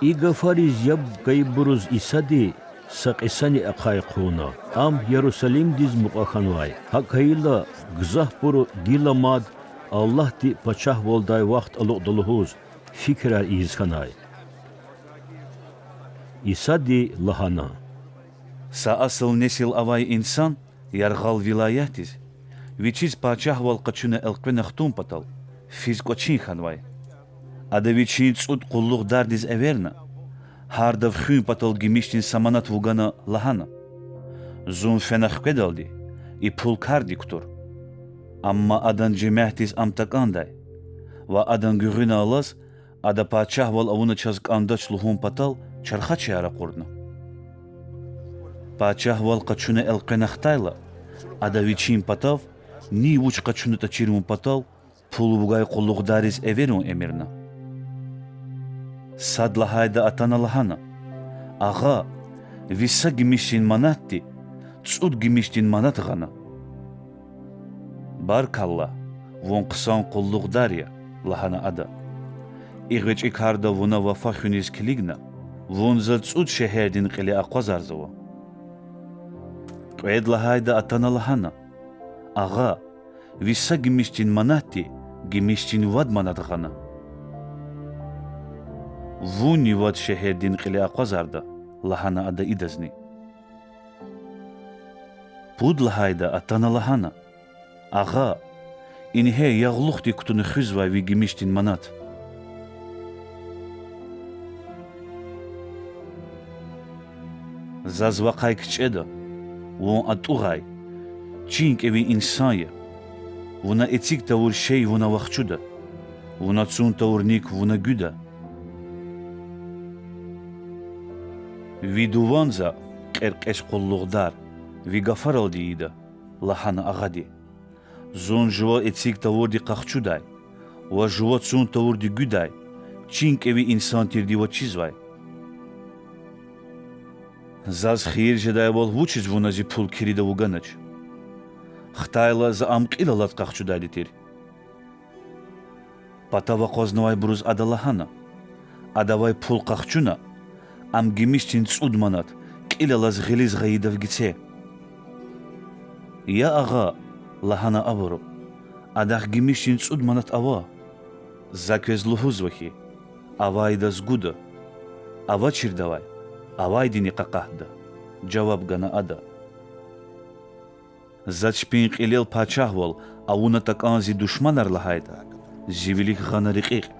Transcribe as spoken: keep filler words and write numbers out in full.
И гафариз яб гайибуруз Исади са кьисани ахъай хъувуна. Ам Ярусалимдиз мукьва хьанвай. ГьакӀ хьайила, гзафбуру гила мад Аллагьди пачагьвалдай вахт алукьда лугьуз, фикирар ийиз хьанай. Исади лагьана: Са асул несил авай инсан яргъал вилаятдиз, вичиз пачагьвал къачуна элкъвена хтун патал, физ кӀвачин хьанвай. Ада вичин цӀуд къуллугъдардиз эверна, гьардав хуьн патал гимишдин са манат вугана, лагьана: Зун фена хкведалди и пул кардик кутур. Амма адан жемятдиз ам такӀандай ва адан гуьгъуьна алаз, ада пачагьвал авуна чаз кӀандач лугьун патал, чархачияр ракъурна. Пачагьвал къачуна элкъвена хтайла, ада вичин патав, нин вуч къачунатӀа чирун патал, пул вугай къуллугъдарриз эверун эмирна. Сад лагьайда атана лагьана: Агъа, ви са гимишдин манатди цӀуд гимишдин манат гъана. Баркалла, вун хъсан къуллугъдар я,— лагьана ада. И гъвечӀи карда вуна вафа хуьниз килигна, вун заз цӀуд шегьердин кьиле акъвазарзава. Кьвед лагьайда атана лагьана: Агъа, ви са гимишдин манатди гимишдин вад манат гъана. Вунни вад шегьердин кьиле акъвазарда,— лагьана ада идазни. Пуд лагьайда атана лагьана: Агъа, ингье ягълухдик кутуна хуьзвай ви гимишдин манат. Заз вахъай кичӀеда, вун атӀугъай, чин кӀеви инсан я. Вуна эциг тавур шей вуна вахчуда, вуна цун тавур ник вуна гуьда. Ви дуван за, кьеркьеч къуллугъдар, ви гафаралди ийида,— лагьана агъади. Зун жува эциг тавурди къахчудай ва жува цун тавурди гуьдай, чин кӀеви инсан тирди ваз чизвай. Заз хийир жедайвал вучиз вуна зи пул кирида вуганач? Хтайла, за ам кьил алаз къахчудайди тир. Патав акъвазнавайбуруз ада лагьана: Адавай пул къахчуна, ам гимишдин цӀуд манат кьил алаз гъилиз гъайидав гице. Я агъа,— лагьана абуру,— адахъ гимишдин цӀуд манат ава. За квез лугьузва хьи, авайдаз гуда, авачирдавай авайдини къакъатда,— жаваб гана ада. За чпин кьилел пачагьвал авуна такӀан зи душманар лагьайтӀа, зи вилик гъана рекьикь.